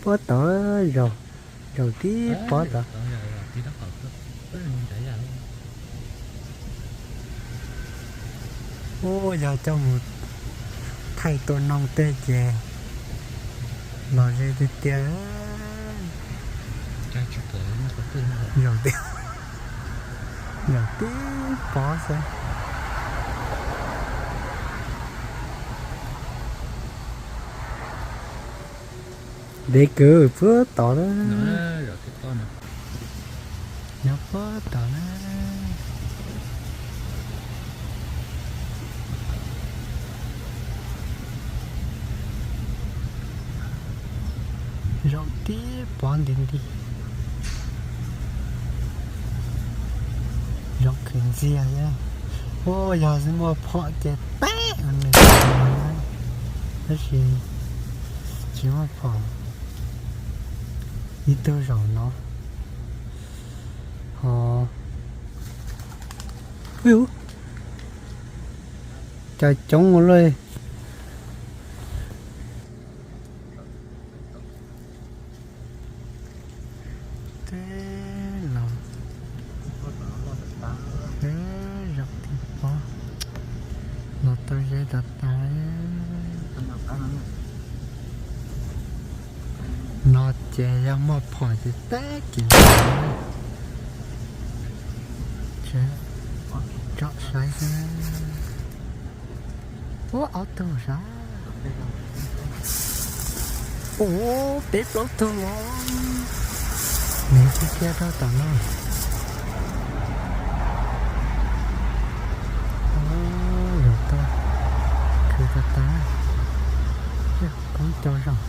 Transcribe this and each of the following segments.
Pob tod, zaum, zaum tib pob tod. Ub, yog coj mus thaij tua noog tej ces los ze tiag tiag. Zaum tib, zaum tib pob xwb. Ntev kawg, puag tod na. Nyob puag tod na. Zaum tib pob nti nti. Zaum khwv ntxiag thiab. Ua yog xwb muaj phom ces teb nws, tab sis tsis muaj phom. Ib tug zaum no ho, cas coob ua luaj. Teb los, teb zaum tib pob los tau ze tas tas. No ces yog muaj phom ces teb kiag. Tsom saib xwb. Ua ob tug sav. Ua peb plaub tug os. Nws tib kiag rau tom no. Ua, yog tau khwv tas tas. Koob co zog.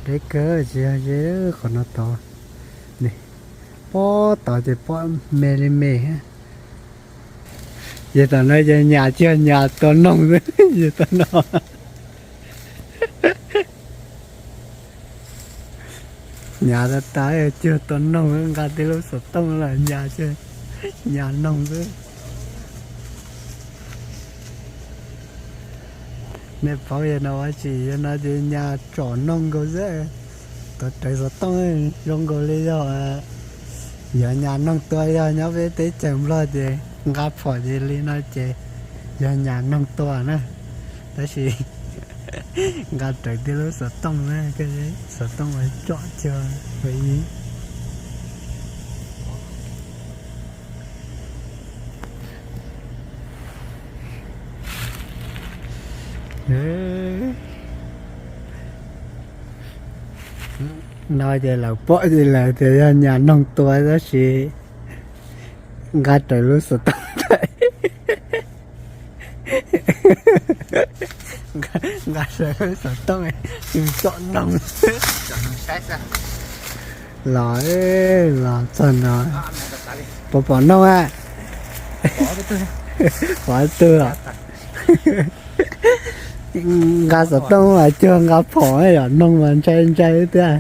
Deb kawg tsis yog ze qhov no tod. Pob tod ces pob me li me. Yog tom no ces nyas cuag nyas tua noog xwb, yog tom no. Nyas tas tas cuag tua noog, nqa tib lub xov tooj los nyas cuag nyas noog xwb. Nej paub yog no ua tsis yog no ces nyas tsom noog nkaus xwb. Tau rawv xov tooj zoo nkaus li yog, yog nyas noog tua, yog nyob peb teb chaws Nplog ces nqa phom ces li no ces yog nyas noog tua na. Tab sis nqa rawv tib lub xov tooj na, xov tooj uas tsom cuag ua ib. No ces lawv pom ces lawv tias yog nyas noog tua tab sis nqa rawv lub xov tooj ntawd. Nqa rawv lub xov tooj, tsom noog. Los, los txog no, puas pom noog a? Pom tug. Nqa xov tooj mas cuag nqa phom, yog noog mas ntshai ntshai thiab.